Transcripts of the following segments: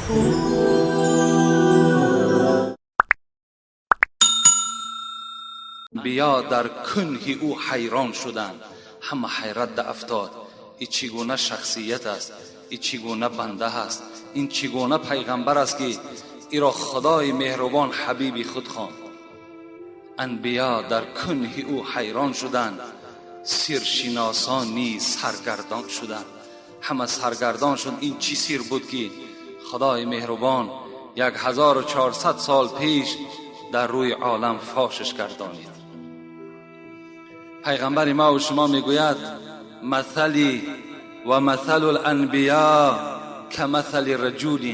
Анбиё дар кунҳи ӯ ҳайрон шуданд. Ҳама ҳайрат да афтод. Ин чӣ гуна шахсият аст? Ин чӣ гуна банда аст? Ин чӣ гуна пайғамбар аст, ки иро Худои меҳрубон ҳабиби худ хонд? Анбиё дар кунҳи ӯ ҳайрон шуданд, сиршиносон низ саргардон шуданд. Ҳама саргардон шуд. Ин чӣ сир буд, ки Худои меҳрубон 1400 сол пеш дар рӯи олам фошаш гардонид? Пайғамбари ма ва шумо мегӯяд: مثلي ومثل الأنبياء كمثل رجل.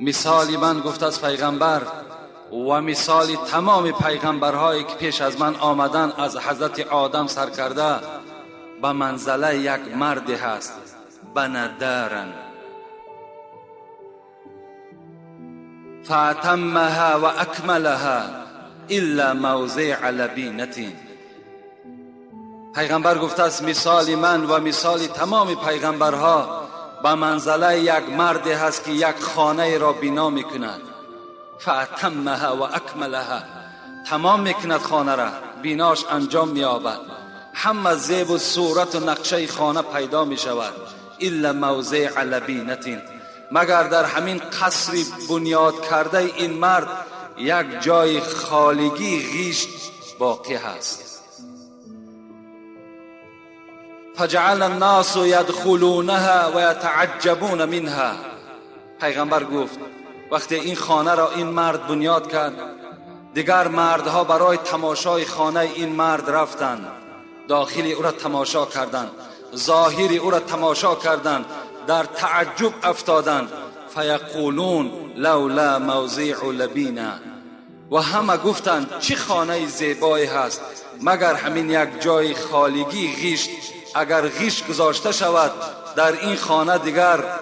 Мисоли ман, гуфт аз пайғамбар, ва мисоли тамоми пайғамбарҳое, ки пеш аз ман омаданд, аз ҳазрати Одам сар карда, ба манзалаи як марде ҳаст: بنى دارا فأتمها وأكملها إلا موضع لبنة. Пайғамбар гуфтааст: мисоли ман ва мисоли тамоми пайғамбарҳо ба манзалаи як марде ҳаст, ки як хонаеро бино мекунад. فأتمها وأكملها, тамом мекунад хонара, бинош анҷом меёбад, ҳама зебу сурату нақшаи хона пайдо мешавад. إلا موضع لبنة, магар дар ҳамин қасри бунёд кардаи ин мард як ҷои холигии ғишт боқӣ ҳаст. فجعل الناس يدخلونها ويتعجبون منها. پیغمبر گفت وقتی این خانه را این مرد بنیاد کرد، دیگر مردها برای تماشای خانه این مرد رفتند، داخل او را تماشا کردند، ظاهر او را تماشا کردند، در تعجب افتادند. فيقولون لولا موضع لبنة. و همه گفتند چه خانه زیبایی هست، مگر همین یک جای خالیگی غیشت، اگر غیش گذاشته شود در این خانه دیگر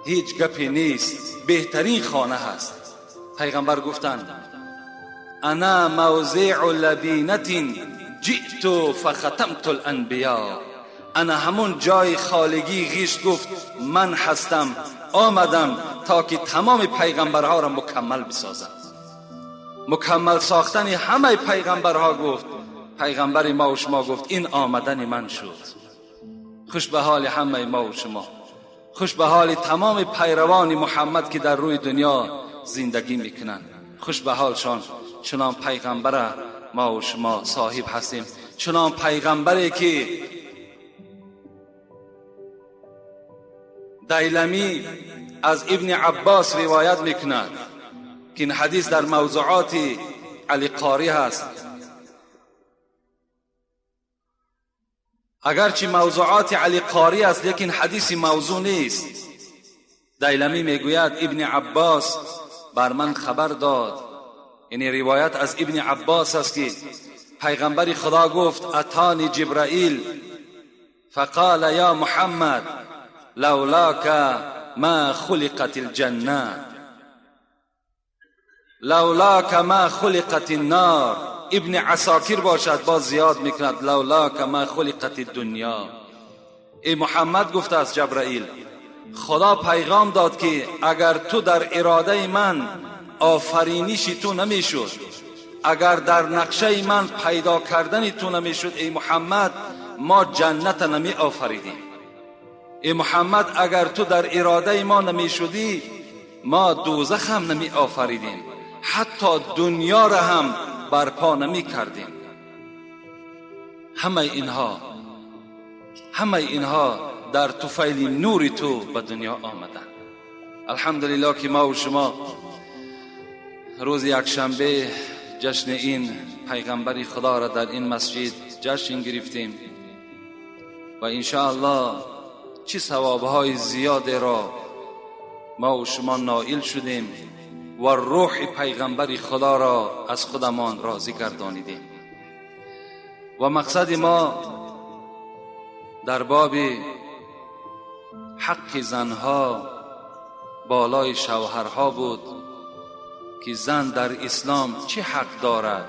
هیچ گپی نیست، بهترین خانه هست. پیغمبر گفتند: أنا موضع لبنة جئت فختمت الأنبياء. انا همون جای خالگی غیشت، گفت، من هستم، آمدم تا که تمام پیغمبرها را مکمل بسازم. مکمل ساختن همه پیغمبرها، گفت پیغمبر ما و شما، گفت این آمدن من شد. خوش به حال همه ما و شما، خوش به حال تمام پیروان محمد که در روی دنیا زندگی میکنند. خوش به حالشان، چنان پیغمبر ما و شما صاحب هستیم، چنان پیغمبری که دیلمی از ابن عباس روایت میکند که این حدیث در موضوعات علی قاری هست. اگرچه موضوعات علی قاری است، لیکن حدیث موضوع نیست. دیلمی میگوید ابن عباس بر من خبر داد، یعنی روایت از ابن عباس است که پیغمبر خدا گفت: أتاني جبرائيل فقال يا محمد لولاك ما خلقت الجنة، لولاك ما خلقت النار. ابن عساکر باشد باز زیاد میکند: لولاك ما خلقت الدنيا. ای محمد، گفته است جبرائیل، خدا پیغام داد که اگر تو در اراده من آفرینش تو نمیشد، اگر در نقشه من پیدا کردن تو نمیشد، ای محمد، ما جنت نمی آفریدیم. ای محمد، اگر تو در اراده ما نمیشدی، ما دوزخ هم نمی آفریدیم، حتی دنیا را هم برپا نمی کردیم. همه اینها در طفیل نور تو به دنیا آمدن. الحمدلله که ما و شما روز یکشنبه جشن این پیغمبر خدا را در این مسجد جشن گرفتیم و انشاءالله چه ثوابهای زیاد را ما و شما نائل شدیم و روح پیغمبر خدا را از خودمان راضی گردانیدیم. و مقصد ما در باب حق زنها بالای شوهرها بود که زن در اسلام چه حق دارد.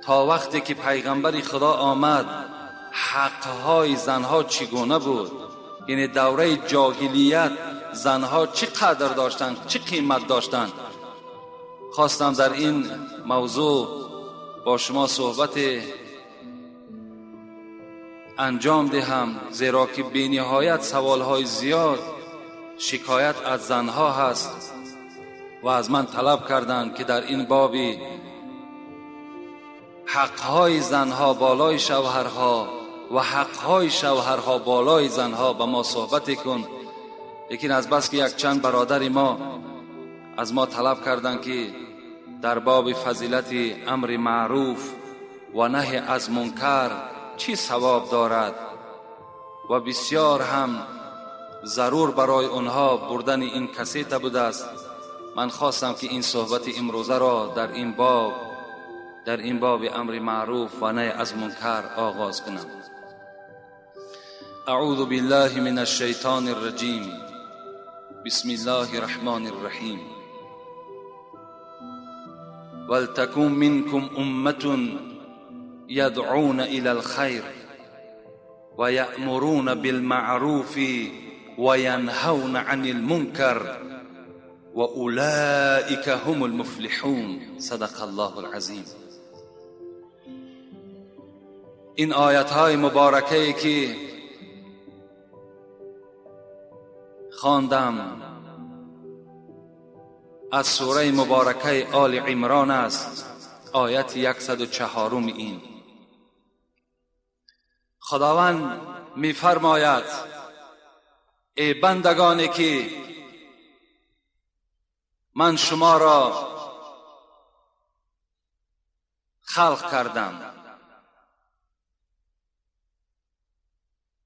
تا وقتی که پیغمبر خدا آمد، حقهای زنها چگونه بود؟ یعنی دوره جاهلیت. زنها چی قدر داشتند، چی قیمت داشتند. خواستم در این موضوع با شما صحبت انجام دهم، زیرا که بی نهایت سوالهای زیاد شکایت از زنها هست و از من طلب کردند که در این باب حقهای زنها بالای شوهرها و حقهای شوهرها بالای زنها به ما صحبت کن. لیکن از بس که یک چند برادر ما از ما طلب کردند که در باب فضیلت امر معروف و نهی از منکر چی ثواب دارد و بسیار هم ضرور برای آنها بردن این کسیت بوده است، من خواستم که این صحبت امروزه را در این باب امر معروف و نهی از منکر آغاز کنم. اعوذ بالله من الشیطان الرجیم. بسم الله الرحمن الرحیم. ولتکن منکم امة يدعون إلى الخير ويأمرون بالمعروف وينهون عن المنكر وأولئك هم المفلحون. صدق الله العظیم. این آیت های مبارکه که خواندم از سوره مبارکه آل عمران است، آیت 104. این خداوند می‌فرماید ای بندگانی که من شما را خلق کردم،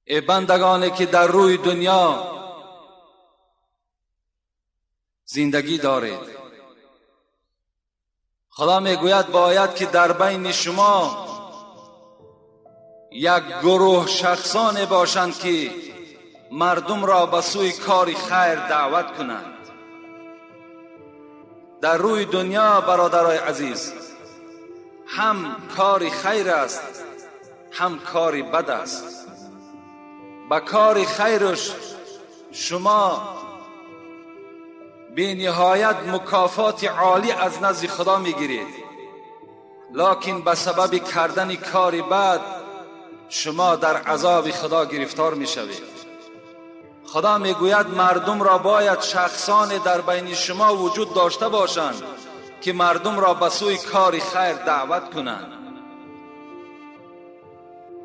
ای بندگانی که در روی دنیا زندگی دارید، خدا میگوید باید که در بین شما یک گروه شخصان باشند که مردم را به سوی کار خیر دعوت کنند. در روی دنیا برادرای عزیز هم کار خیر است هم کار بد است. به کار خیرش شما بی نهایت مکافات عالی از نزد خدا میگیرید، لکن به سبب کردن کار بد شما در عذاب خدا گرفتار میشوید. خدا میگوید مردم را باید شخصان در بین شما وجود داشته باشند که مردم را به سوی کار خیر دعوت کنند.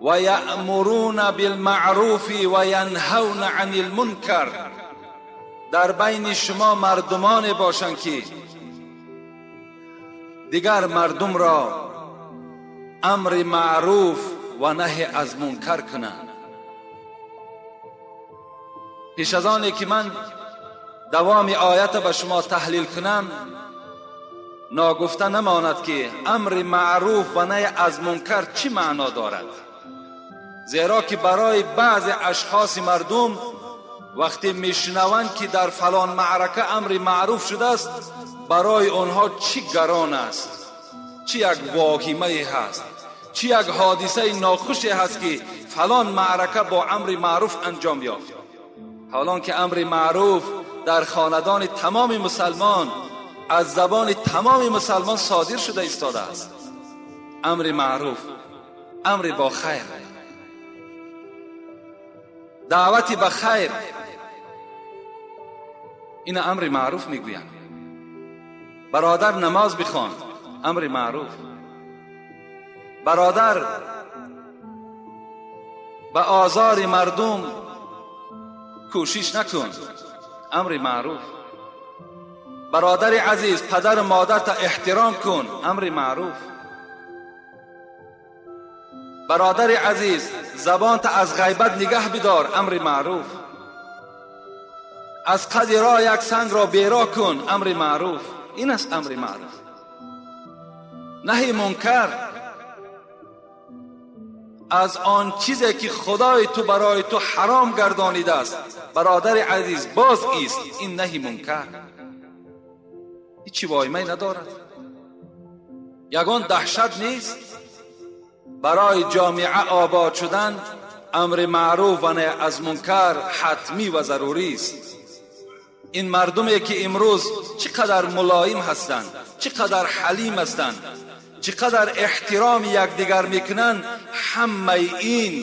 و یأمرون بالمعروف و ینهون عن المنکر. در بین شما مردمان باشند که دیگر مردم را امر معروف و نهی از منکر کنند. پیش از آن که من دوام آیت به شما تحلیل کنم، ناگفته نماند که امر معروف و نهی از منکر چی معنا دارد، زیرا که برای بعض اشخاص مردم وقتی میشنوند که در فلان معرکه امر معروف شده است، برای آنها چی گران است، چی یک واهمه هست، چی یک حادثه ناخوشی هست که فلان معرکه با امر معروف انجام یافت. حالان که امر معروف در خاندان تمام مسلمان از زبان تمام مسلمان صادر شده ایستاده است. امر معروف، امر با خیر، دعوت به خیر، این امر معروف میگویند. برادر نماز بخوان، امر معروف. برادر به آزار مردم کوشش نکن، امر معروف. برادر عزیز پدر و مادر تا احترام کن، امر معروف. برادر عزیز زبان تا از غیبت نگه بدار، امر معروف. از قد راه یک سنگ را بیرا کن، امر معروف. این است امر معروف. نهی منکر از آن چیزی که خدای تو برای تو حرام گردانیده است، برادر عزیز باز ایست، این نهی منکر. هیچی وایمه ندارد، یگان دهشت نیست. برای جامعه آباد شدن امر معروف و نهی از منکر حتمی و ضروری است. Ин мардуме ки имрӯз чӣ қадар мулоим ҳастанд, чӣ қадар ҳалим ҳастанд, чӣ қадар эҳтироми якдигар мекунанд, ҳамаи ин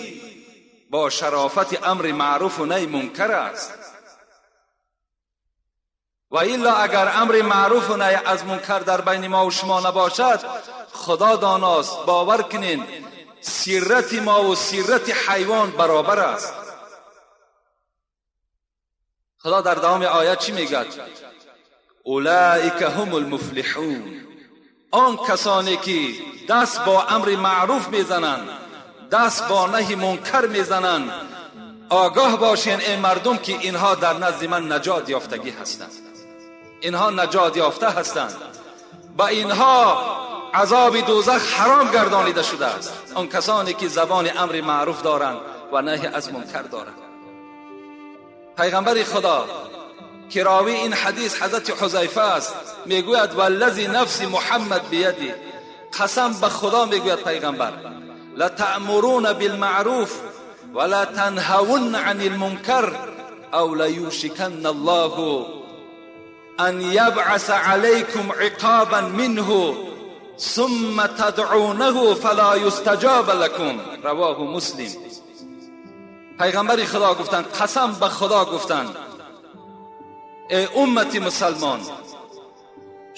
бо шарофати амри маъруфу наҳи мункар аст. Ва илло агар амри маъруфу наҳи аз мункар дар байни мо ва шумо набошад, худо доност, бовар кунед, сирати мо ва сирати ҳайвон баробар аст. Худо дар давоми оят чӣ мегӯяд? Улаика ҳум алмуфлиҳун. Он касоне ки даст бо амри маъруф мезананд, даст бо наҳи мункар мезананд, огаҳ бошен эй мардум ки инҳо дар назди ман наҷот ёфтагӣ ҳастанд. Инҳо наҷот ёфта ҳастанд. Ба инҳо азоби дӯзах ҳаром гардонида шудааст. Он касоне ки забони амри маъруф доранд ва наҳи аз мункар доранд. Пайғамбари Худо ки ровии ин ҳадис ҳазрати Ҳузайфа аст, мегӯяд: валлази нафси Муҳаммад бияди, қасам ба Худо мегӯяд пайғамбар, латаъмуруна билмаъруф ва ла танҳавунна ани лмункар ав лаюшиканна Аллоҳу ан ябъаса алайкум иқобан минҳу сумма тадъунаҳу фала юстаҷоба лакум. Равоҳу Муслим. Пайғамбари Худо гуфтанд, қасам ба Худо гуфтанд, эй уммати мусалмон,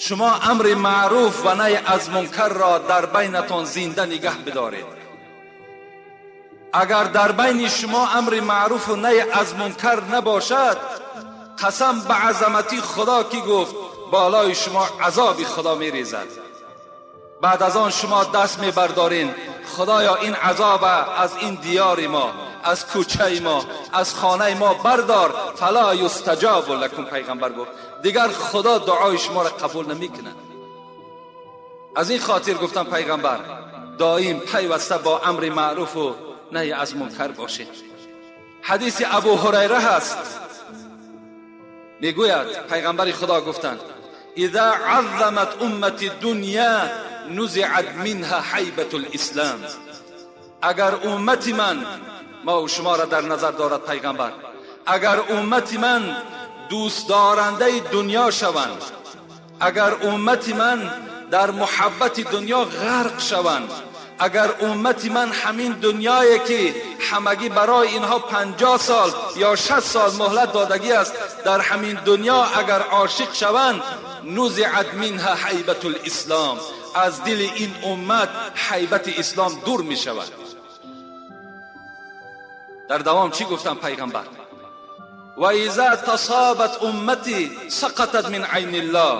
шумо амри маъруф ва наҳи аз мункарро дар байнатон зинда нигаҳ бидоред. Агар дар байни шумо амри маъруфу наҳи аз мункар набошад, қасам ба азамати Худо ки гуфт, болои шумо азоби Худо мерезад. Баъд аз он шумо даст мебардорин, Худоё ин азоба аз ин диёри мо, аз кӯчаи мо, аз хонаи мо бардор. Фала юстаҷобу лакум. Пайғамбар гуфт, дигар Худо дуои шуморо қабул намекунад. Аз ин хотир гуфтам пайғамбар, доим пайваста бо амри маъруфу наҳи аз мункар бошед. Ҳадиси Абу Ҳурайра ҳаст, мегӯяд пайғамбари Худо гуфтанд: иза аззамат уммати дунья нузиат минҳа ҳайбату лислам. Агар уммати ман, ма ва шуморо дар назар дорад пайғамбар, агар уммати ман дӯстдорандаи дунё шаванд, агар уммати ман дар муҳаббати дунё ғарқ шаванд, агар уммати ман ҳамин дунёе ки ҳамагӣ барои инҳо 50 сол ё 60 сол муҳлат додагӣ аст, дар ҳамин дунё агар ошиқ шаванд, нузиат минҳа ҳайбату лислом, аз дили ин уммат ҳайбати ислом дур мешавад. Дар давом чӣ гуфтам пайғамбар? Ва иза тасобат уммати сақатат мин айни ллоҳ.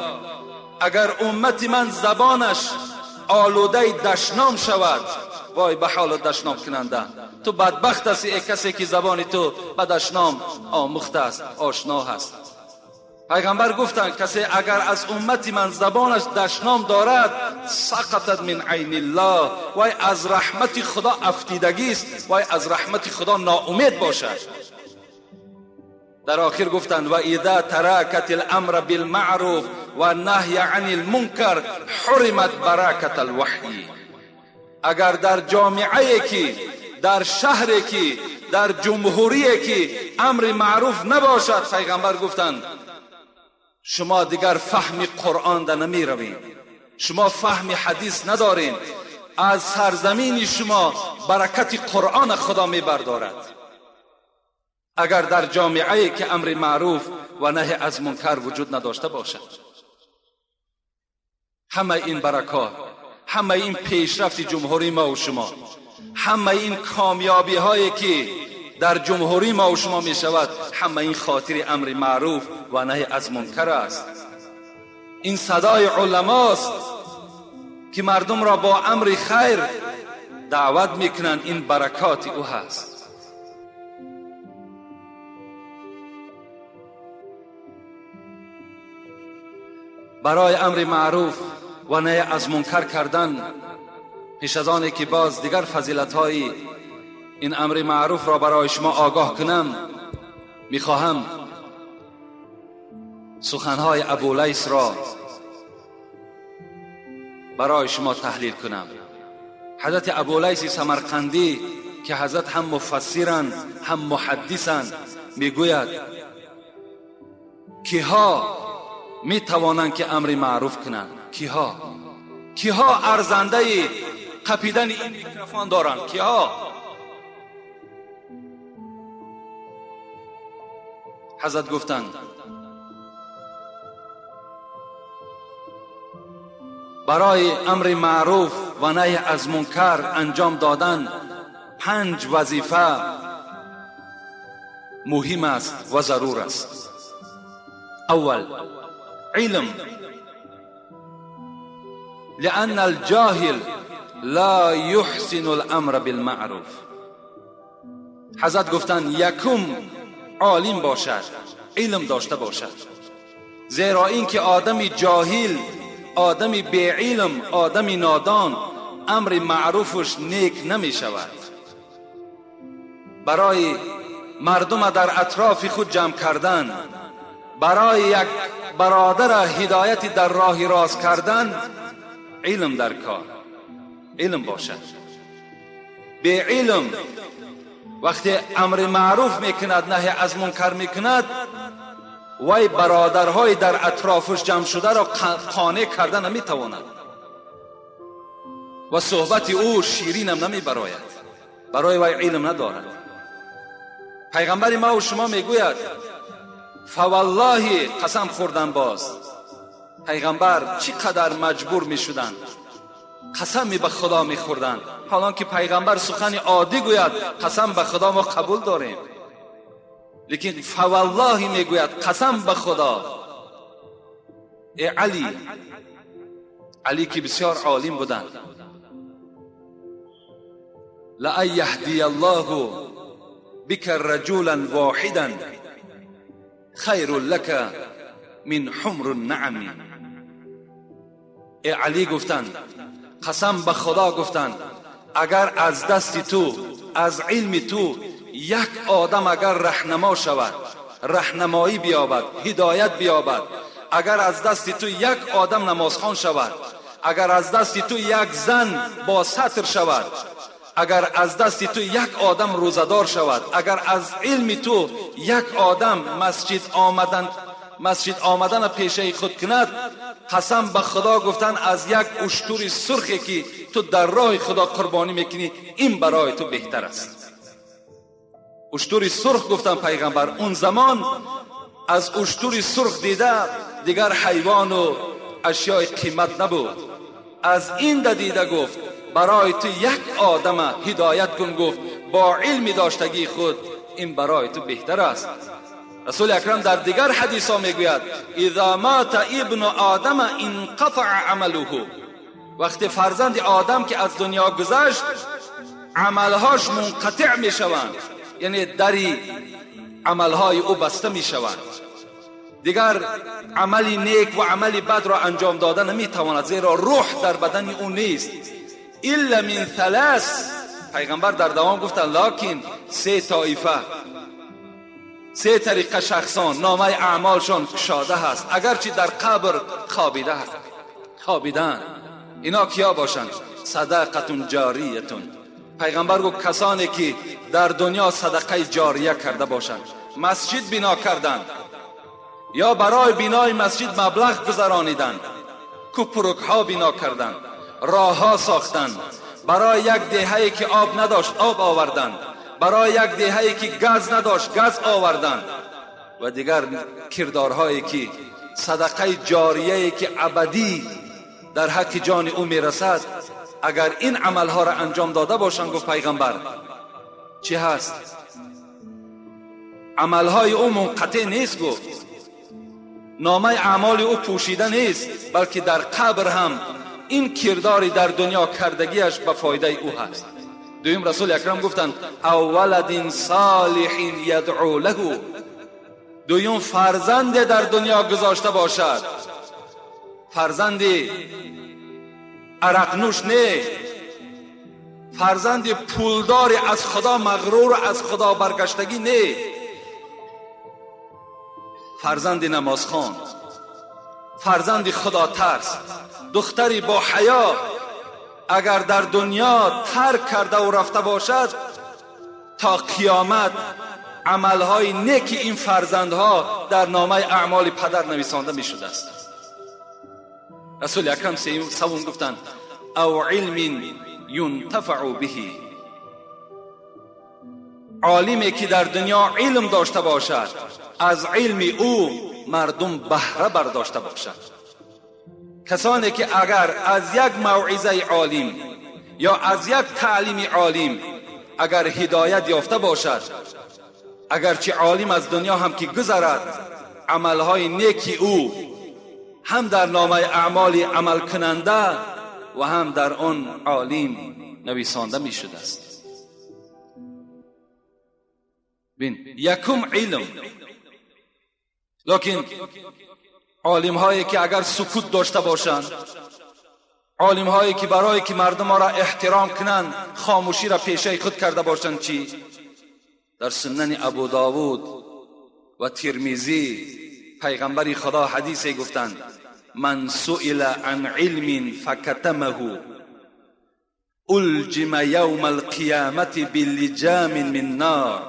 Агар уммати ман забонаш олудаи дашном шавад, вой ба ҳоли дашномкунанда, ту бадбахт ҳасти эй касе ки забони ту ба дашном омӯхта аст, ошно ҳаст. Пайғамбар гуфтанд, касе агар аз уммати ман забонаш дашном дорад, сақатат мин айни ллоҳ, вай аз раҳмати Худо афтидагист, вай аз раҳмати Худо ноумед бошад. Дар охир гуфтанд: ва иза таракат ламра билмаъруф ва наҳя ани лмункар ҳуримат баракат алваҳй. Агар дар ҷомеае ки, дар шаҳре ки, дар ҷумҳурие ки амри маъруф набошад, пайғамбар гуфтанд, шумо дигар фаҳми Қуръон да намеравед, шумо фаҳми ҳадис надоред, аз сарзамини шумо баракати Қуръона Худо мебардорад. Агар дар ҷомеае ки амри маъруф ва наҳи аз мункар вуҷуд надошта бошад, ҳамаи ин баракот, ҳамаи ин пешрафти ҷумҳурии мо ва шумо, ҳамаи ин комёбиҳое ки дар ҷумҳурии мо ва шумо мешавад, ҳамаи ин хотири амри маъруф ва наҳи аз мункар аст. Ин садои уламост ки мардумро бо амри хайр даъват мекунанд, ин баракоти ӯ ҳаст. Барои амри маъруф ва наҳи аз мункар кардан, пеш аз оне ки боз дигар фазилатҳои ин амри маъруфро барои шумо огоҳ кунам, мехоҳам суханҳои Абулайсро барои шумо таҳлил кунам. ҳазрати Абулайси Самарқандӣ ки ҳазрат ҳам муфассиранд, ҳам муҳаддисанд, мегӯяд: Киҳо метавонанд ки амри маъруф кунанд? Киҳо? Киҳо арзандаи қапидани ин микрофон доранд? Киҳо? Ҳазрат гуфтанд барои амри маъруф ва наҳй аз мункар анҷом додан 5 вазифа муҳим аст ва зарур аст. Аввал илм. لأن الجاهل لا يحسن الأمر بالمعروف. حضرت گفتند یکم عالم باشد، علم داشته باشد، زیرا اینکه آدم جاهل، آدم بی علم، آدم نادان امر معروفش نیک نمی شود. برای مردم در اطراف خود جمع کردن، برای یک برادر هدایت در راه راست کردن، علم در کار، علم باشد. بی علم وقتی امر معروف میکند، نهی از منکر میکند، وی برادرهای در اطرافش جمع شده را قانع کرده نمیتواند و صحبت او شیرین هم نمیبراید، برای وی علم ندارد. پیغمبر ما و شما میگوید فوالله، قسم خوردن باز، پیغمبر چقدر مجبور میشدند، قسمی به خدا میخوردند. حالا که پیغمبر سخن عادی گوید قسم به خدا ما قبول داریم، لیکن فوالله میگوید قسم به خدا. ای علی، علی که بسیار عالم بودند، لأن یهدی الله بک رجلا واحدا خیر لک من حمر النعم. ای علی گفتند، قسم به خدا گفتند، اگر از دست تو، از علم تو یک آدم اگر رهنما شود، رهنمایی بیابد، هدایت بیابد، اگر از دست تو یک آدم نمازخوان شود، اگر از دست تو یک زن با ستر شود، اگر از دست تو یک آدم روزدار شود، اگر از علم تو یک آدم مسجد آمدن پیشه خود کند، قسم به خدا گفتن از یک اشتر سرخی که تو در راه خدا قربانی میکنی، این برای تو بهتر است. اشتر سرخ گفتن پیغمبر اون زمان از اشتر سرخ دیده دیگر حیوان و اشیای قیمت نبود. از این دیده گفت برای تو یک آدم هدایت کن، گفت با علم داشتگی خود این برای تو بهتر است. رسول اکرم در دیگر حدیث ها میگوید اذا مات ابن آدم انقطع عمله. وقتی فرزند آدم که از دنیا گذشت عملهاش منقطع میشوند، یعنی دری عملهای او بسته میشوند، دیگر عمل نیک و عمل بد را انجام داده نمیتواند، زیرا روح در بدن او نیست. الا من ثلاث، پیغمبر در دوام گفتند لکن سه طایفه، سه طریقه شخصان نامه اعمالشان کشاده هست اگرچه در قبر خوابیده هست، خوابیدن. اینا کیا باشند؟ صدقه جاریتون. پیغمبر گفت کسانی که در دنیا صدقه جاریه کرده باشند، مسجد بنا کردند یا برای بنای مسجد مبلغ گذرانیدند، کوپرک ها بنا کردند، راه ها ساختند، برای یک دهه‌ای که آب نداشت آب آوردند، برای یک دهه‌ای که گاز نداشت گاز آوردند و دیگر کردارهایی که صدقه جاریه‌ای که ابدی در حق جان او میرسد، اگر این عملها را انجام داده باشند، گفت پیغمبر چی هست؟ عملهای او منقطع نیست، گفت نامه اعمال او پوشیده نیست، بلکه در قبر هم این کرداری در دنیا کردگیش به فایده او هست. دویم رسول اکرم گفتند اولد صالح یدعو له. دویم فرزند در دنیا گذاشته باشد، فرزند عرق نوش نه، فرزند پولدار از خدا مغرور از خدا برگشتگی نه، فرزند نمازخوان، فرزند خدا ترس، دختری با حیا اگر در دنیا ترک کرده و رفته باشد تا قیامت عملهای نیک این فرزندها در نامه اعمال پدر نویسانده می شده است. رسول اکرم سوم گفتند او علم ینتفع به، عالمی که در دنیا علم داشته باشد از علم او مردم بهره برداشته باشد. کسانی که اگر از یک موعظه عالم یا از یک تعلیم عالم اگر هدایت یافته باشد، اگرچه عالم از دنیا هم که گذرد، عملهای نیکی او هم در نامه اعمال عمل کننده و هم در آن عالم نویسانده می شده است. بین یکم علم. لکن عالم هایی که اگر سکوت داشته باشند، عالم هایی که برای که مردم را احترام کنند خاموشی را پیشه خود کرده باشند، چی؟ در سنن ابو داود و ترمذی پیغمبر خدا حدیث گفتند من سئل عن علم فکتمه الجم یوم القیامت بلجام من نار.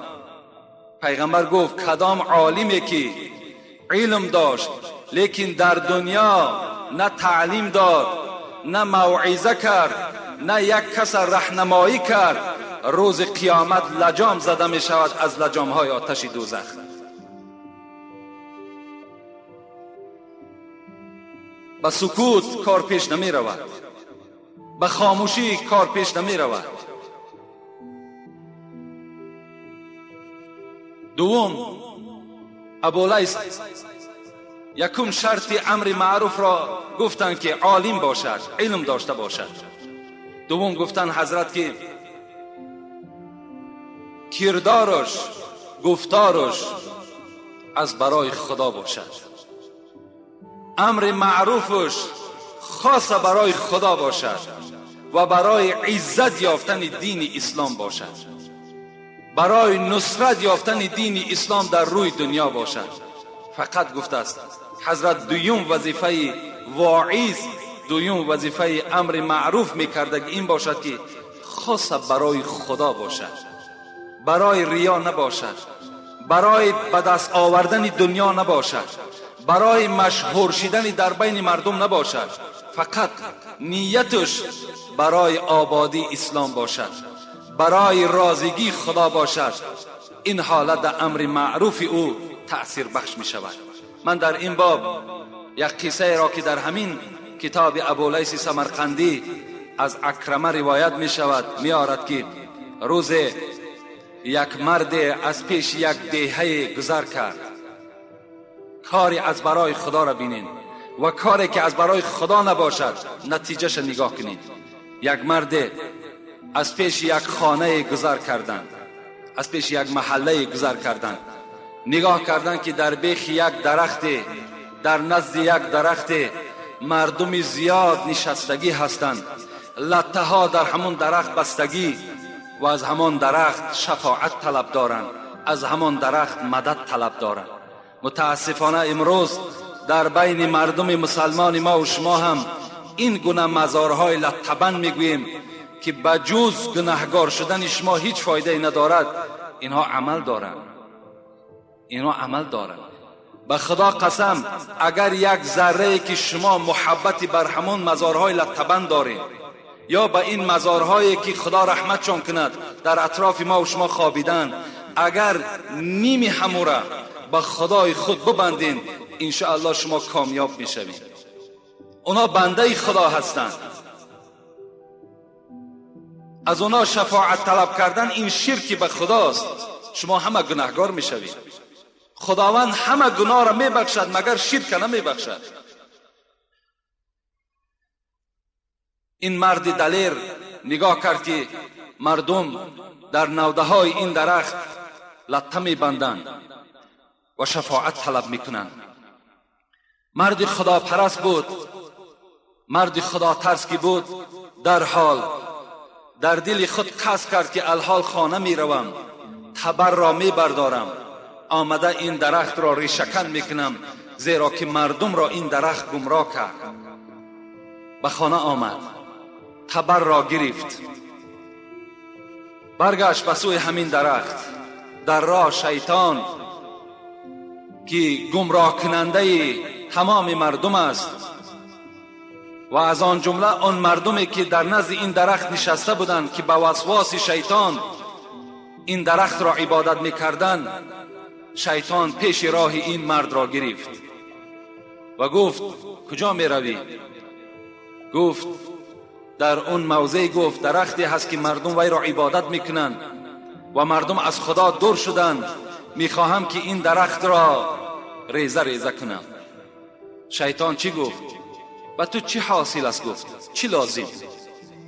پیغمبر گفت کدام عالمی که علم داشت لیکن در دنیا نه تعلیم داد، نه موعظه کرد، نه یک کس راهنمایی کرد، روز قیامت لجام زده می شود از لجام های آتش دوزخ. به سکوت کار پیش نمی رود، به خاموشی کار پیش نمی رود. دوم، ابولیث یکم شرط امر معروف را گفتند که عالم باشد، علم داشته باشد. دوم گفتند حضرت که کردارش، گفتارش از برای خدا باشد، امر معروفش خاص برای خدا باشد و برای عزت یافتن دین اسلام باشد، برای نصرت یافتن دین اسلام در روی دنیا باشد. فقط گفته است حضرت دویم وظیفه واعظ، دویم وظیفه امر معروف میکرده این باشد که خاص برای خدا باشد، برای ریا نباشد، برای به دست آوردن دنیا نباشد، برای مشهور شدن در بین مردم نباشد، فقط نیتش برای آبادی اسلام باشد، برای راضیگی خدا باشد. این حالت در امر معروف او تأثیر بخش می شود. من در این باب یک قصه را که در همین کتاب ابولیث سمرقندی از عکرمه روایت می شود می آرد که روز یک مرد از پیش یک دهه گذر کرد. کاری از برای خدا را بینین و کاری که از برای خدا نباشد نتیجهش نگاه کنین. یک مرد از پیش یک خانه گذر کردند، از پیش یک محله گذر کردند، نگاه کردند که در بیخ یک درخت، در نزد یک درخت مردم زیاد نشستگی هستند، لطه ها در همون درخت بستگی و از همان درخت شفاعت طلب دارند، از همان درخت مدد طلب دارند. متاسفانه امروز در بین مردم مسلمان ما و شما هم این گونه مزارهای لطبند میگوییم که بجز گناهگار شدن شما هیچ فایده ندارد. اینها عمل دارند، اینها عمل دارند. به خدا قسم اگر یک ذره که شما محبتی بر همون مزارهای لطبند دارید یا به این مزارهایی که خدا رحمتشان کند در اطراف ما و شما خوابیدن، اگر نیمی همورا به خدای خود ببندین انشاءالله شما کامیاب میشوید. اونا بنده خدا هستند، از اونا شفاعت طلب کردن این شرکی به خداست، شما همه گناهگار میشوید. خداوند همه گناه را میبخشد مگر شرک نمیبخشد. این مرد دلیر نگاه کرد که مردم در نوده های این درخت لطه میبندند و شفاعت طلب میکنند. مرد خدا پرست بود، مرد خدا ترس که بود، در حال در دل خود قصد کرد که الحال خانه میروم، تبر را میبردارم، آمده این درخت را ریشه‌کن میکنم، زیرا که مردم را این درخت گمراه کرد. به خانه آمد، تبر را گرفت، برگشت به سوی همین درخت، در راه شیطان که گمراه کننده تمام مردم است و از آن جمله آن مردمی که در نزد این درخت نشسته بودند که به وسواس شیطان این درخت را عبادت میکردند، شیطان پیش راه این مرد را گرفت و گفت کجا میروی؟ گفت در اون موضع، گفت درختی هست که مردم وی را عبادت میکنند و مردم از خدا دور شدند، میخواهم که این درخت را ریزه ریزه کنم. شیطان چی گفت؟ به تو چی حاصل است؟ گفت چی لازم؟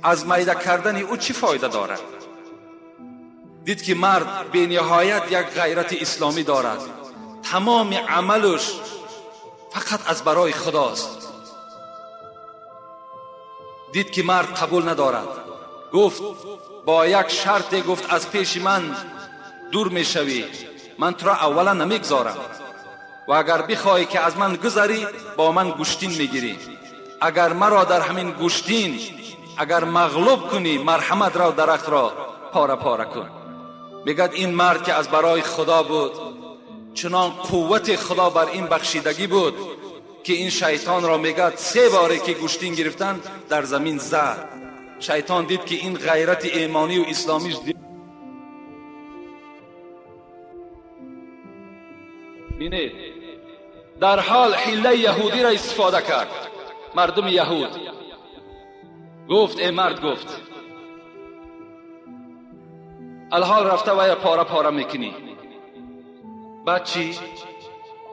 از میده کردن او چی فایده دارد؟ دید که مرد به نهایت یک غیرت اسلامی دارد، تمام عملش فقط از برای خداست. دید که مرد قبول ندارد، گفت با یک شرط، گفت از پیش من دور میشوی، من تو را اولا نمیگذارم و اگر بخواهی که از من گذری با من گوشتین میگیری، اگر مرا در همین گوشتین اگر مغلوب کنی مرحمت را درخت را پاره پاره کن. میگد این مرد که از برای خدا بود، چنان قوت خدا بر این بخشیدگی بود که این شیطان را میگد 3 باره که گوشتین گرفتن در زمین زد. شیطان دید که این غیرت ایمانی و اسلامیش دید. بینید در حال حیله یهودی را استفاده کرد. مردم یهود گفت ای مرد، گفت الحال رفته و یا پاره پاره میکنی، بعد چی؟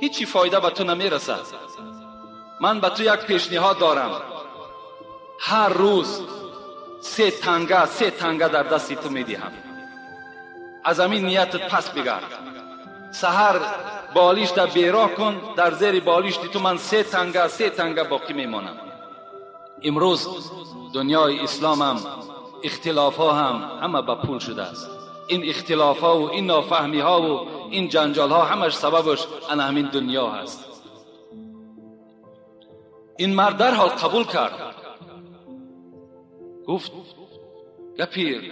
هیچی فایده به تو نمیرسد. من به تو یک پیشنهاد دارم، هر روز 3 تنگه 3 تنگه در دستی تو میدهم، از همین نیتت پس بگرد. سحر بالیش در بیراه کن، در زیر بالیش تو من 3 تنگه 3 تنگه باقی میمانم. امروز دنیای اسلام هم اختلاف ها هم همه به پول شده است. این اختلاف ها و این نافهمی ها و این جنجال ها همش سببش انا همین دنیا هست. این مرد در حال قبول کرد، گفت گپی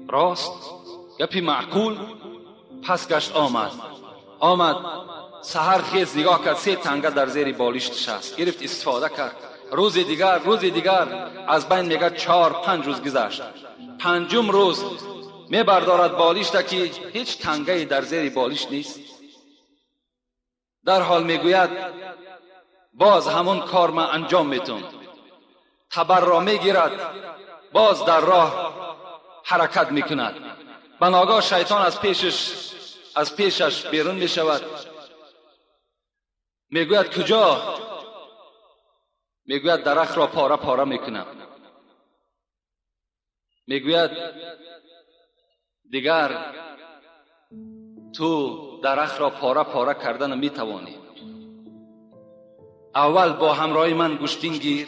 راست، گپی معقول. پس گشت آمد سحر خیز نگاه کرد، 3 تنگه در زیر بالشت نشست، گرفت استفاده کرد. روز دیگر از بین میگه 4-5 روز گذشت. 5م روز میبردارد بالشت که هیچ تنگه در زیر بالشت نیست. در حال میگوید باز همون کار من انجام میتون. تبر را میگیرد، باز در راه حرکت میکند. بناگاه شیطان از پیشش بیرون میشود. میگوید کجا؟ میگوید درخت را پاره پاره میکنم. میگوید دیگر تو درخت را پاره پاره کردن میتوانی، اول با همراهی من گوشتین گیر،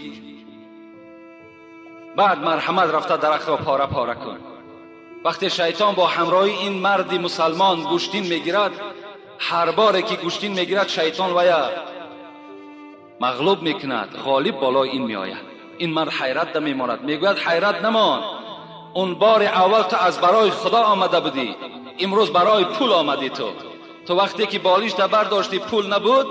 بعد مرحمت رفته درخت را پاره پاره کن. وقتی شیطان با همراهی این مرد مسلمان گوشتین میگیرد، هر باره که گوشتین میگیرد شیطان ویا مغلوب میکند، غالب بالای این میآید. این مرد حیرت میماند، میگوید حیرت نمان، اون بار اول تو از برای خدا آمده بودی، امروز برای پول آمدی. تو وقتی که بالیش برداشتی پول نبود،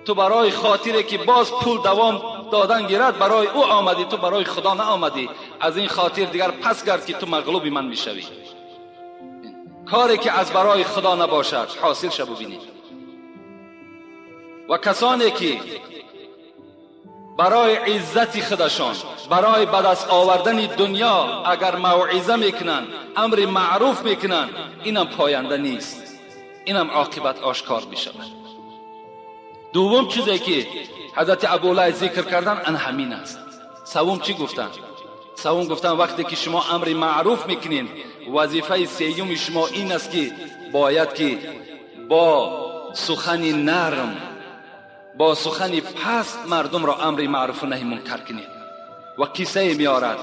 تو برای خاطری که باز پول دوام دادن گیرد برای او آمدی، تو برای خدا نه آمدی. از این خاطر دیگر پس گرد که تو مغلوب من میشوی. کاری که از برای خدا نباشد حاصل شو ببینی. و کسانی که برای عزت خودشان، برای به دست آوردن دنیا اگر موعظه میکنن، امر معروف میکنن، اینم پاینده نیست، اینم عاقبت آشکار میشود. دوم چیزی که حضرت ابوالعلا ذکر کردن ان همین است. سوم چی گفتن؟ سوم گفتن وقتی که شما امر معروف میکنین، وظیفه سیوم شما این است که باید که با سخن نرم، با سخن پست مردم را امر معروف و نهی منکر کنید. و قصه میارد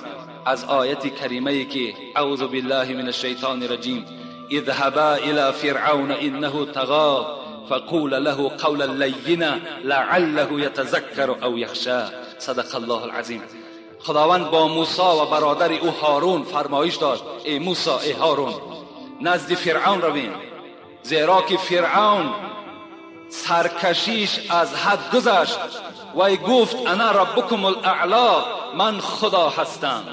از آیت کریمه که اعوذ بالله من الشیطان الرجیم، اذهبا الى فرعون انه طغى فقول له قولا لینا لعله یتذکر او یخشى. صدق الله العظیم. خداوند با موسی و برادر او هارون فرمایش داد، ای موسی، ای هارون، نزد فرعون روین، زیرا که فرعون سرکشیش از حد گذشت وی گفت انا ربکم الاعلا، من خدا هستم.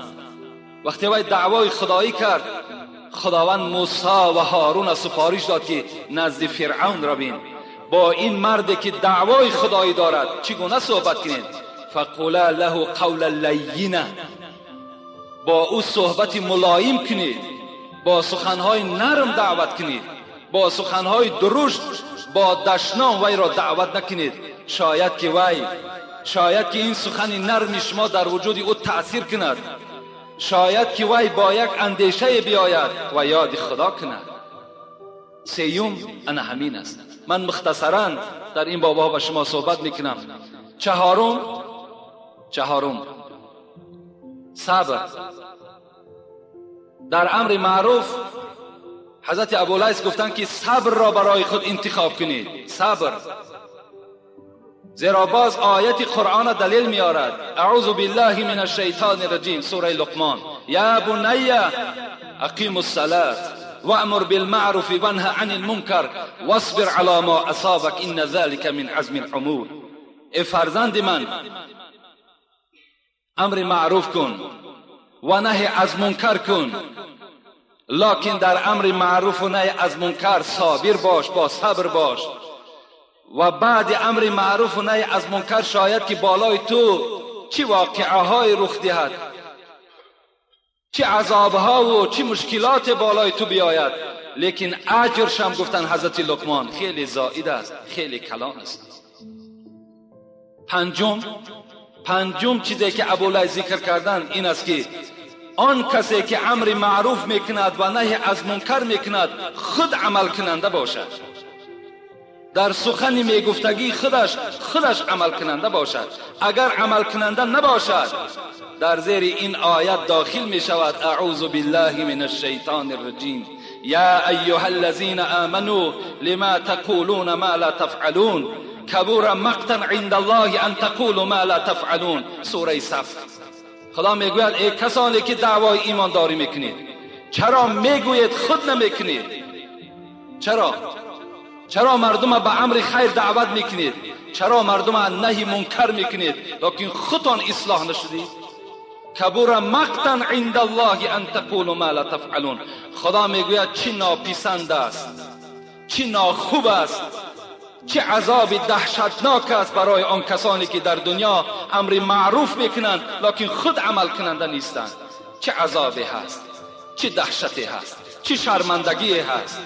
وقتی وی دعوای خدایی کرد، خداوند موسی و هارون سپارش داد که نزد فرعون روین، با این مردی که دعوای خدایی دارد چگونه صحبت کنید؟ فقولا له قولا لینا، با او صحبت ملایم کنید، با سخنهای نرم دعوت کنید، با سخنهای درشت، با دشنام وی را دعوت نکنید. شاید که این سخن نرم شما در وجود او تأثیر کند، شاید که وی با یک اندیشه بیاید و یاد خدا کند. سیوم انا همین است. من مختصرا در این بابا با شما صحبت میکنم. چهارم صبر در امر معروف. حضرت ابولیث گفتند که صبر را برای خود انتخاب کنید، صبر، زیرا باز آیت قرآن دلیل میارد. اعوذ بالله من الشیطان الرجیم، سوره لقمان، یا بنی اقیم الصلاة وامر بالمعروف وانه عن المنکر واصبر علی ما اصابک ان ذلک من عزم الامور. ای فرزند من، امر معروف کن و نهی از منکر کن، لکن در امر معروف و نهی از منکر صابر باش، با صبر باش. و بعد امر معروف و نهی از منکر شاید که بالای تو چه واقعه های رخ دهد، چه عذابها و چه مشکلات بالای تو بیاید، لیکن اجرش هم گفتن حضرت لقمان خیلی زائد است، خیلی کلان است. پنجم چیزی که ابولیث ذکر کردن این است که آن کسی که امر معروف میکند و نهی از منکر میکند خود عمل کننده باشد، در سخن میگفتگی خودش عمل کننده باشد. اگر عمل کننده نباشد در زیر این آیت داخل می شود. اعوذ بالله من الشیطان الرجیم، یا ایها الذین آمنوا لما تقولون ما لا تفعلون کبر مقتا عند الله ان تقولوا ما لا تفعلون، سوره صف. خدا میگوید ای کسانی که دعوای ایمانداری میکنید، چرا میگویید خود نمیکنید؟ چرا مردم به امر خیر دعوت میکنید؟ چرا مردم نهی منکر میکنید لیکن خودتان اصلاح نشدید؟ کبر مقتا عند الله ان تقولوا ما لا تفعلون. خدا میگوید چی ناپسند است، چی ناخوب است، چه عذاب دهشتناک است برای آن کسانی که در دنیا امر معروف میکنند لیکن خود عمل کننده نیستند. چه عذابی هست، چه دهشتی هست، چه شرمندگی هست.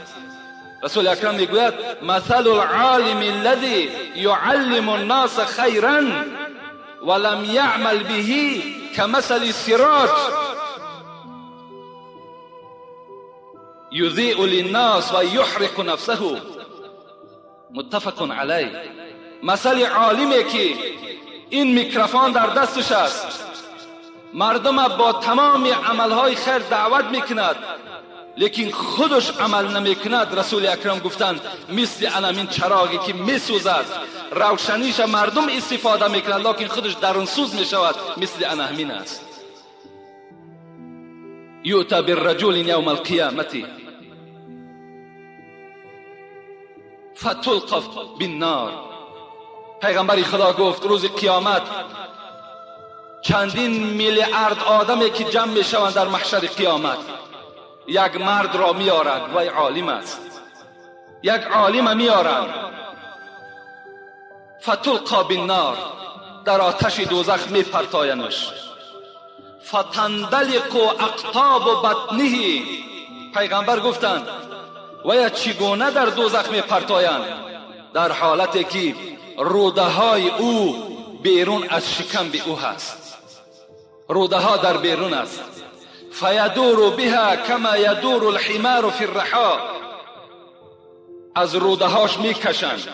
رسول اکرم میگوید مثل العالم الذی یعلم الناس خیرا ولم یعمل به کمثل سراج یضیء للناس و یحرق نفسه، متفق علیه. مثل عالمی که این میکروفون در دستش است، مردم با تمام عملهای خیر دعوت میکند لیکن خودش عمل نمیکند. رسول اکرم گفتند مثل انامین چراغی که میسوزد، روشنیش مردم استفاده میکند لیکن خودش درون سوز میشود، مثل انامین است. یؤتی بالرجل یوم القیامة فتلقف بالنار. پیغمبر خدا گفت روز قیامت چندین میلیارد آدمی که جمع میشوند در محشر قیامت، یک مرد را میارند، وی عالم است، یک عالم میارند، فتلقا بالنار، در آتش دوزخ میپرتاینش، فتندلق اقطاب بطنه. پیغمبر گفتند ویا چگونه در دوزخ میپرتایند؟ در حالتی که روده های او بیرون از شکم به او هست، روده ها در بیرون است. فیدور بها کما یدور الحمار فی الرحا، از روده هاش میکشند.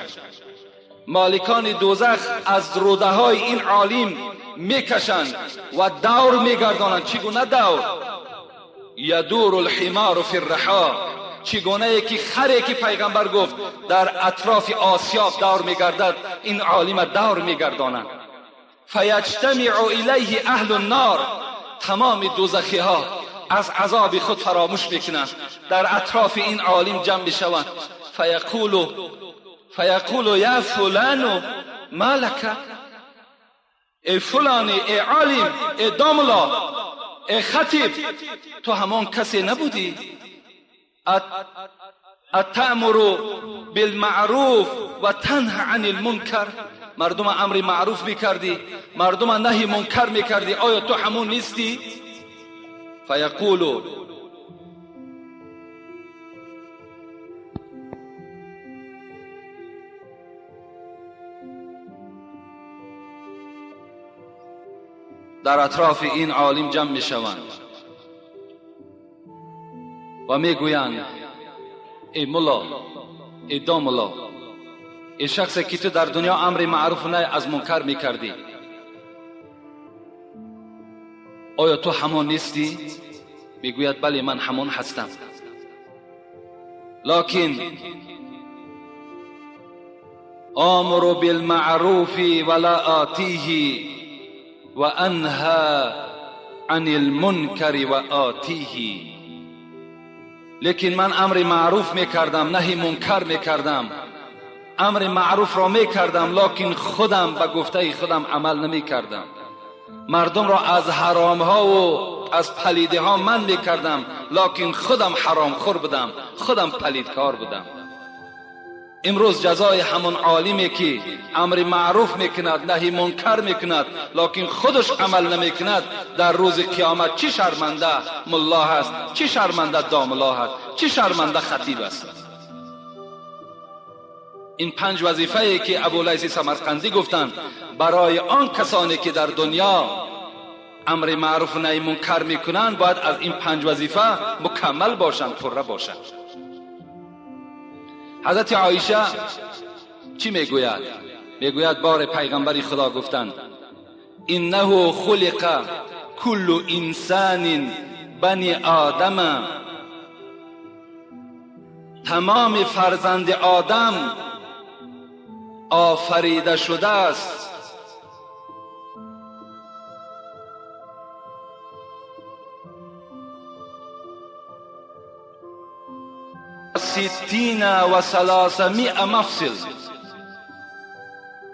مالکان دوزخ از روده های این عالم میکشند و دور میگردانند. چگونه دور؟ یدور الحمار فی الرحا، چگونه که خری که پیغمبر گفت در اطراف آسیاب دور میگردد، این عالم دور میگردانند. فیجتمع الیه اهل النار، تمام دوزخی ها از عذاب خود فراموش میکنند، در اطراف این عالم جمع میشوند. فیقول یا فلان ما لک، ای فلانی، ای عالم، ای داملا، ای خطیب، تو همان کسی نبودی؟ اتأمر بالمعروف و تنهى عن المنکر، مردم امر معروف میکردی، مردم نهی منکر میکردی، آیا تو همون نیستی؟ فیقول در اطراف این عالم جمع میشوند و میگویند ای ملا، ای داملا، ای شخصی که تو در دنیا امر معروف و نهی از منکر میکردی، آیا تو همان نیستی؟ میگوید بله من همان هستم، لکن آمر بالمعروف ولا آتیه و انهى عن المنکر و آتیه، لیکن من امر معروف میکردم، نهی منکر میکردم، امر معروف را میکردم، لکن خودم به گفته خودم عمل نمیکردم، مردم را از حرام ها و از پلیده ها من میکردم، لکن خودم حرام خور بودم، خودم پلیدکار بودم. امروز جزای همون عالمی که امر معروف میکند، نهی منکر میکند، لکن خودش عمل نمیکند، در روز قیامت چی شرمنده ملا هست، چی شرمنده داملا هست، چی شرمنده خطیب است. این 5 وظیفه ای که ابولیث سمرقندی گفتند برای آن کسانی که در دنیا امر معروف و نهی منکر میکنند، باید از این 5 وظیفه مکمل باشند، پره باشند. حضرت عایشه چی میگوید؟ میگوید بار پیغمبر خدا گفتند انه خلق کل انسان بنی آدم، تمام فرزند آدم آفریده شده است 360 مفصل،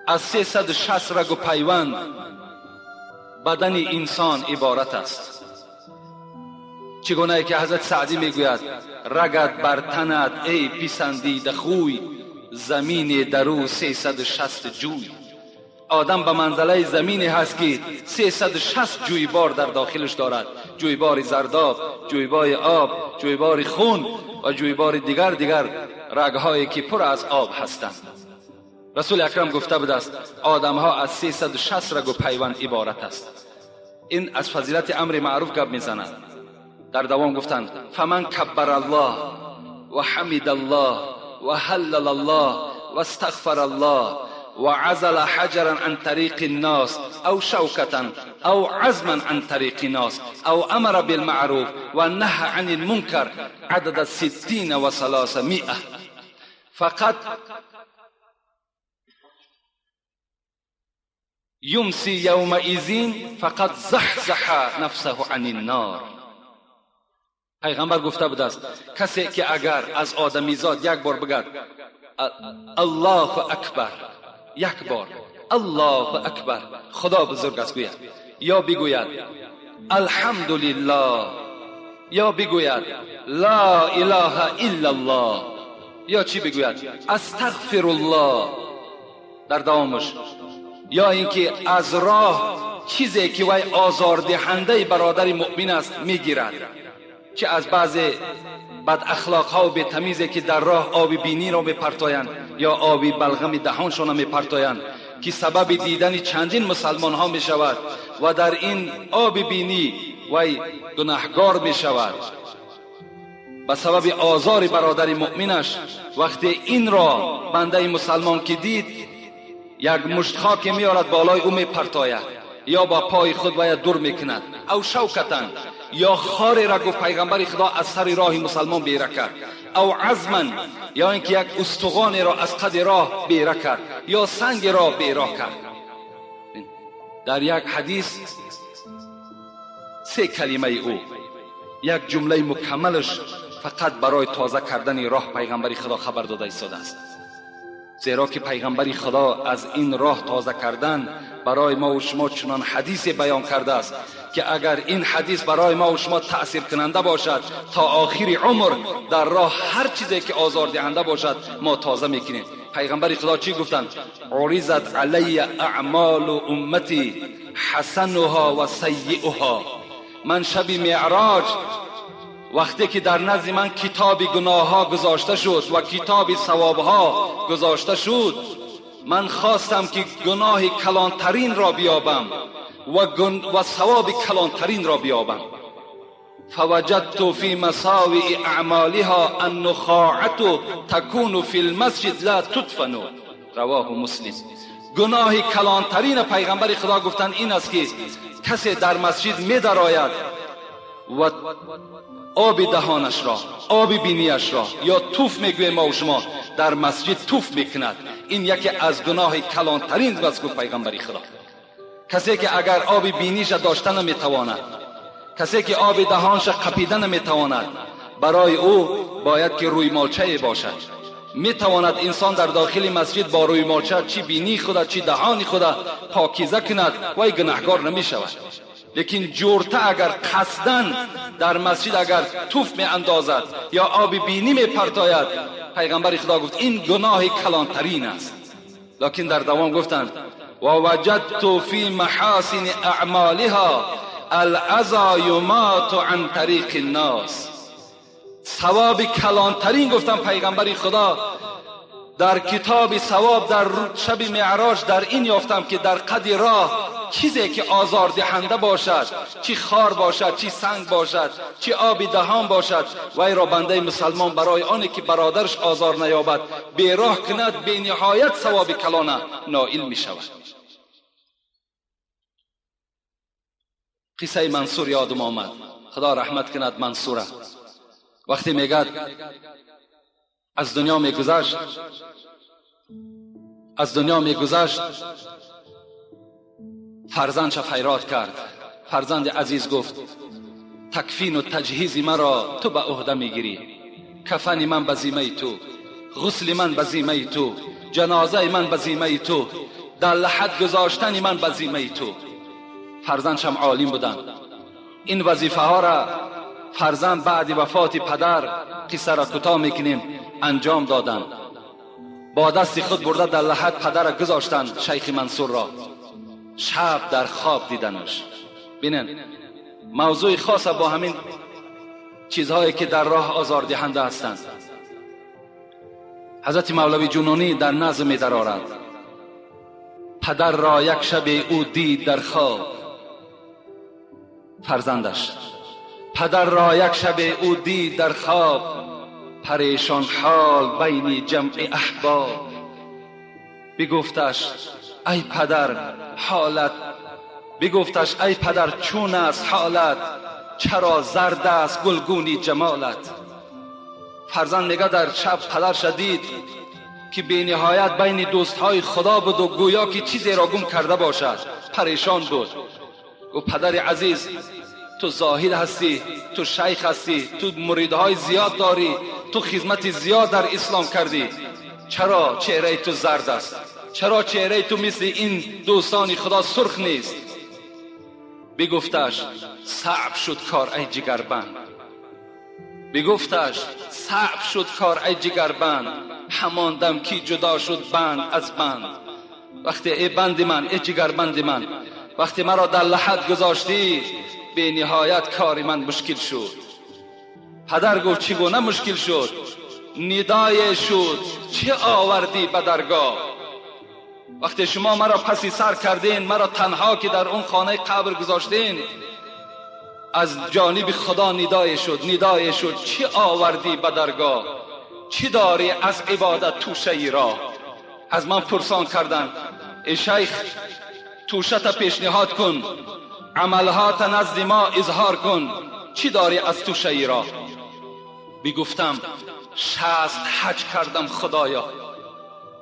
از 360 رگ و پیوند بدن انسان عبارت است. چگونه که حضرت سعدی میگوید رگت بر تنت ای پسندیده خوی، زمین درو 360 جوی. آدم به منزله زمینی هست که 360 جویبار در داخلش دارد، جویبار زرداب، جویبار آب، جویبار خون و جویبار دیگر رگهایی که پر از آب هستند. رسول اکرم گفته بود است آدمها از 360 رگ و پیوند عبارت است. این از فضیلت امر معروف گپ میزند. در دوام گفتند فمن کبر الله و حمد الله و هلل الله و استغفر الله وعزل حجرا عن طريق الناس أو شوكة أو عزما عن طريق الناس أو أمر بالمعروف ونهى عن المنكر عدد 360 فقد يمسي يومئذ فقد زحزح نفسه عن النار. پیغمبر گفته بود است کسی که اگر از آدمیزاد یک بار بگد الله اکبر، یک بار الله اکبر، خدا بزرگ است گوید، یا بگوید الحمدلله، یا بگوید لا اله الا الله، یا چی بگوید استغفر الله در دوامش، یا اینکه از راه چیزی که وی آزاردهنده برادر مؤمن است میگیرد، چه از بعض بد اخلاق ها و بی تمیزی که در راه آب بینی را میپرتایند یا آب بلغم دهانشان را میپرتایند که سبب دیدن چندین مسلمان ها میشود و در این آب بینی وی گناهگار میشود به سبب آزار برادر مؤمنش. وقتی این را بنده مسلمان که دید یک مشت خاک میارد بالای او میپرتاید یا با پای خود وی دور میکند، او شوکتن، یا خاری را گفت پیغمبر خدا از سر راه مسلمان بیره کرد، او عزما، یا اینکه یک استخوانی را از قد راه بیره کرد یا سنگ را بیراه کرد. در یک حدیث 3 کلمه او یک جمله مکملش فقط برای تازه کردن راه پیغمبر خدا خبر داده ایستاده است. زیرا که پیغمبر خدا از این راه تازه کردن برای ما و شما چنان حدیث بیان کرده است که اگر این حدیث برای ما و شما تأثیر کننده باشد تا آخر عمر در راه هر چیزی که آزار دهنده باشد ما تازه میکنیم. پیغمبر خدا چی گفتند؟ عرضت علی اعمال امتی حسنها و سیئها. من شب معراج وقتی که در نزد من کتاب گناه ها گذاشته شد و کتاب ثواب ها گذاشته شد، من خواستم که گناه کلانترین را بیابم و ثواب کلانترین را بیابم. فوجدت فی مساوئ اعمالها النخاعة تکون فی المسجد لا تدفن. رواه مسلم. گناه کلانترین پیغمبر خدا گفتن این است که کسی در مسجد می درآید و آب دهانش را، آب بینیش را یا توف میگویم ما و شما در مسجد توف میکند. این یکی از گناه کلانترین است گفت پیغمبر خدا. کسی که اگر آب بینیش داشته نمیتواند، کسی که آب دهانش قپیده نمیتواند، برای او باید که روی مالچه باشد. میتواند انسان در داخل مسجد با روی مالچه چی بینی خود چی دهان خود پاکیزه کند و گناهگار نمیشود. لیکن جورته اگر قصداً در مسجد اگر توف می اندازد یا آب بینی می پرتاید، پیغمبر خدا گفت این گناه کلانترین است. لکن در دوام گفتند و وجدت فی محاسن اعمالها الاذی یمات عن طریق الناس. ثواب کلانترین گفتم پیغمبر خدا در کتاب ثواب در شب معراج در این یافتم که در قد راه چیزی که آزار دهنده باشد، چی خار باشد، چی سنگ باشد، چی آب دهان باشد، وی را بنده مسلمان برای آنی که برادرش آزار نیابد بیراه کند، به نهایت ثواب کلانه نائل می شود. قصه منصور یادم آمد، خدا رحمت کند منصوره. وقتی میگد از دنیا میگذشت، از دنیا میگذشت، فرزندش فریاد کرد. فرزند عزیز گفت تکفین و تجهیز مرا تو به عهده میگیری، کفن من به ذمه تو، غسل من به ذمه تو، جنازه من به ذمه تو، در لحد گذاشتن من به ذمه تو. فرزندشم عالم بودند. این وظیفه ها را فرزند بعد وفات پدر، قصه را کوتاه میکنیم، انجام دادند. با دست خود برده در لحد پدر را گذاشتند شیخ منصور را. شب در خواب دیدنش. بینن موضوع خاص با همین چیزهایی که در راه آزار دهنده هستند. حضرت مولوی جنونی در نظم می درآورد: پدر را یک شب او دید در خواب، فرزندش. پدر را یک شب او دید در خواب، پریشان حال بین جمع احباب. بگفتش ای پدر حالت، بگفتش ای پدر چون است حالت، چرا زرد است گلگونی جمالت. فرزند میگه در شب پدرش دید که بی نهایت بین دوستهای خدا بود و گویا که چیزی را گم کرده باشد، پریشان بود. گفت پدر عزیز، تو زاهد هستی، تو شیخ هستی، تو مریدهای زیاد داری، تو خدمت زیاد در اسلام کردی، چرا چهره تو زرد است؟ چرا چهره تو مثل این دوستان خدا سرخ نیست؟ بگفتش صعب شد کار ای جگربند، بگفتش صعب شد کار ای جگربند، همان دم کی جدا شد بند از بند. وقتی ای بند من، ای جگربند من، وقتی مرا در لحد گذاشتی، به نهایت کار من مشکل شد. پدر گفت چگونه مشکل شد؟ ندای شد چه آوردی به درگاه؟ وقتی شما مرا پسی سر کردین، مرا تنها که در اون خانه قبر گذاشتین، از جانب خدا ندای شد، ندای شد چه آوردی به درگاه؟ چی داری از عبادت توشه ای را؟ از من پرسان کردن ای شیخ توشه تا پیشنهاد کن، عملها تا نزد ما اظهار کن، چی داری از توشه ای را؟ بگفتم 60 حج کردم خدایا،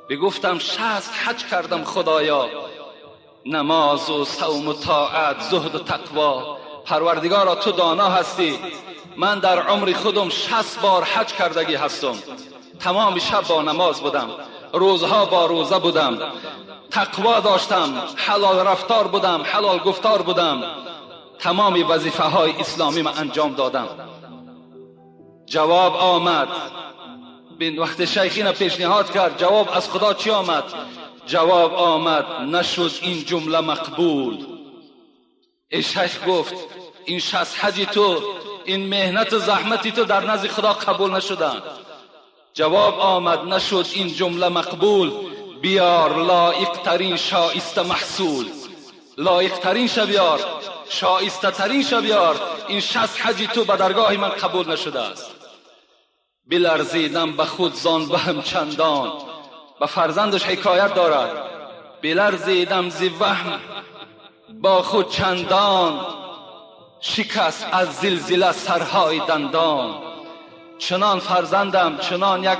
بگفتم 60 حج کردم خدایا، نماز و صوم و طاعت، زهد و تقوا. پروردگارا تو دانا هستی، من در عمر خودم 60 بار حج کردگی هستم، تمام شب با نماز بودم، روزها با روزه بودم، تقوا داشتم، حلال رفتار بودم، حلال گفتار بودم، تمام وظیفه های اسلامی من انجام دادم. جواب آمد. بین وقت شیخین پیشنهاد کرد، جواب از خدا چی آمد؟ جواب آمد نشد این جمله مقبول. ای شیخ گفت این 60 حج تو، این مهنت و زحمتی تو در نزد خدا قبول نشدن. جواب آمد نشد این جمله مقبول، بیار لایق ترین شایسته محصول، لایق ترین شبیار، شایسته ترین شبیار، این 60 حج تو به درگاه من قبول نشده است. بلرزیدم به خود زان وهم چندان، به فرزندش حکایت دارد، بلرزیدم زی وهم با خود چندان، شکست از زلزله سرهای دندان. چنان فرزندم، چنان یک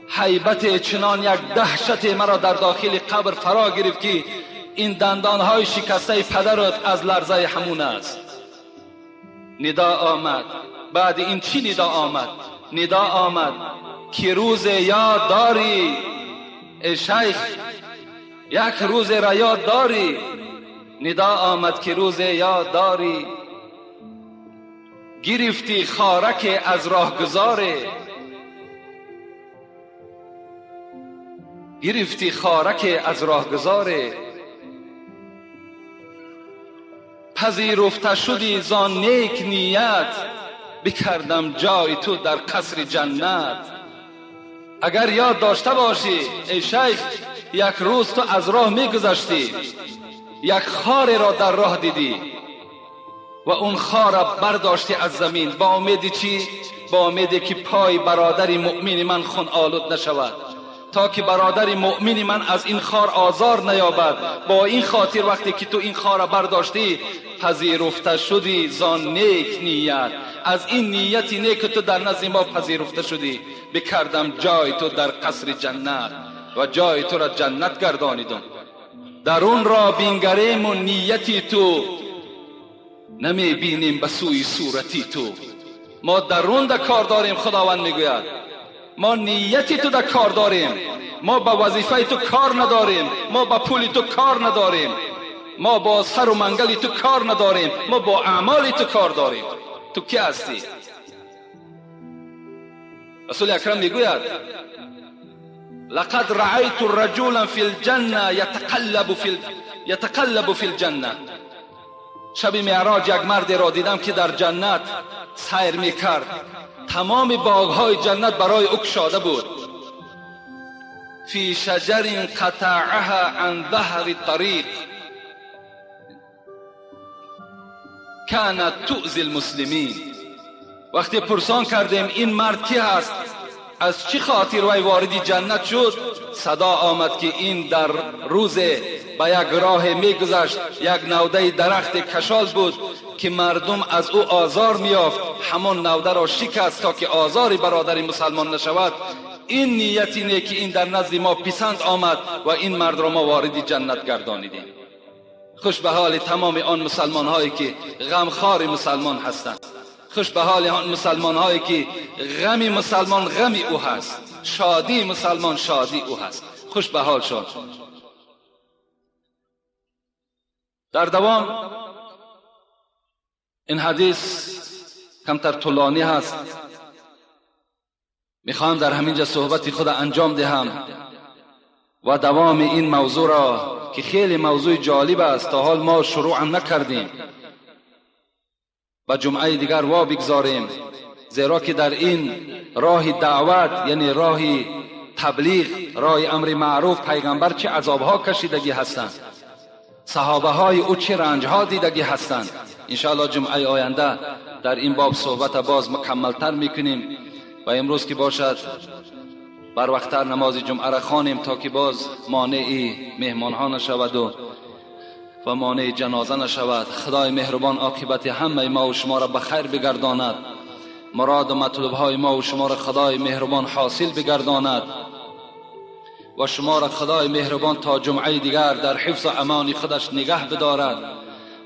هیبت، چنان یک دهشت مرا در داخل قبر فرا گرفت که این دندانهای شکسته پدرت از لرزه همون است. ندا آمد. بعد این چی ندا آمد؟ ندا آمد که روز یاد داری ای شیخ، یک روز را یاد داری. ندا آمد که روز یاد داری، گرفتی خارک از راهگذاره، گرفتی خارک از راهگذاره، پذیرفته شدی زان نیک نیت، بکردم جای تو در قصر جنت. اگر یاد داشته باشی ای شیخ، یک روز تو از راه میگذشتی، یک خار را در راه دیدی و اون خار را برداشتی از زمین، با امید چی؟ با امیدی که پای برادر مؤمن من خون آلود نشود، تا که برادر مؤمن من از این خار آزار نیابد. با این خاطر وقتی که تو این خار را برداشتی، پذیرفته شدی زان نیک نیت، از این نیت نیک تو در نزد ما پذیرفته شدی، بکردم جای تو در قصر جنت و جای تو را جنت گردانیدم. درون را بینگریم و نیتی تو، نمی بینیم به سوی صورتی تو. ما درون در کار داریم، خداوند میگوید ما نیتی تو در کار داریم، ما با وظیفه تو کار نداریم، ما با پول تو کار نداریم، ما با سر و منگل تو کار نداریم، ما با اعمال تو کار داریم. تو کی هستی؟ رسول اکرم میگوید لقد رأيت رجلا في الجنة يتقلب في الجنة. شب معراج یک مرد را دیدم که در جنت سیر میکرد، تمام باغهای جنت برای او گشاده بود. فی شجر قطعها عن ظهر الطریق كانت تؤذی المسلمین. وقتی پرسان کردیم این مرد کی هست، از چی خاطر وی وارد جنت شد، صدا آمد که این در روز به یک راه میگذشت، یک نوده درخت کشال بود که مردم از او آزار میافت، همان نوده را شکست تا که آزار برادر مسلمان نشود. این نیتی نیکی این در نزد ما پسند آمد و این مرد را ما وارد جنت گردانیدیم. خوش به حال تمام آن مسلمان هایی که غمخوار مسلمان هستند، خوش به حال آن مسلمان هایی که غم مسلمان غم او هست، شادی مسلمان شادی او هست. خوش به حال شد. در دوام این حدیث کمتر طولانی هست، میخواهم در همینجا صحبت خود انجام دهم و دوام این موضوع را که خیلی موضوع جالب است، تا حال ما شروع هم نکردیم، و جمعه دیگر وا بگذاریم، زیرا که در این راه دعوت، یعنی راه تبلیغ، راه امر معروف، پیغمبر چه عذابها کشیدگی هستند، صحابه های او چه رنجها دیدگی هستند. انشاءالله جمعه آینده در این باب صحبت باز مکملتر میکنیم و امروز که باشد بر وقتتر نماز جمعه را خوانیم تا که باز مانع مهمان ها نشود و مانع جنازه نشود. خدای مهربان عاقبت همه ما و شما را به خیر بگرداند، مراد و مطلوب های ما و شما را خدای مهربان حاصل بگرداند و شما را خدای مهربان تا جمعه دیگر در حفظ و امان خودش نگه بدارد،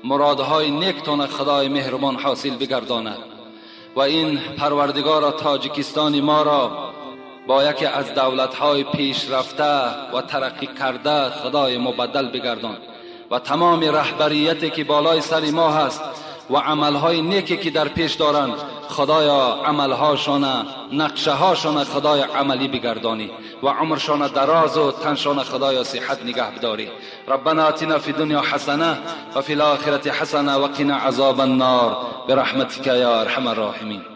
مرادهای نیکتان خدای مهربان حاصل بگرداند. Ва ин Парвардигоро, Тоҷикистони моро бо яке аз давлатҳои пешрафта ва тараққӣ карда Худои мубаддал бигардон ва тамоми раҳбарияте ки болои сари мо ҳаст ва амалҳои неке ки дар пеш доранд, Худоё, амалҳошона, нақшаҳошона, Худоё, амалӣ бигардонӣ ва умршона дарозу таншона, Худоё, сиҳат нигаҳ бидорӣ. ربنا آتنا في الدنيا حسنة وفي الآخرة حسنة وقنا عذاب النار برحمتك يا أرحم الراحمين.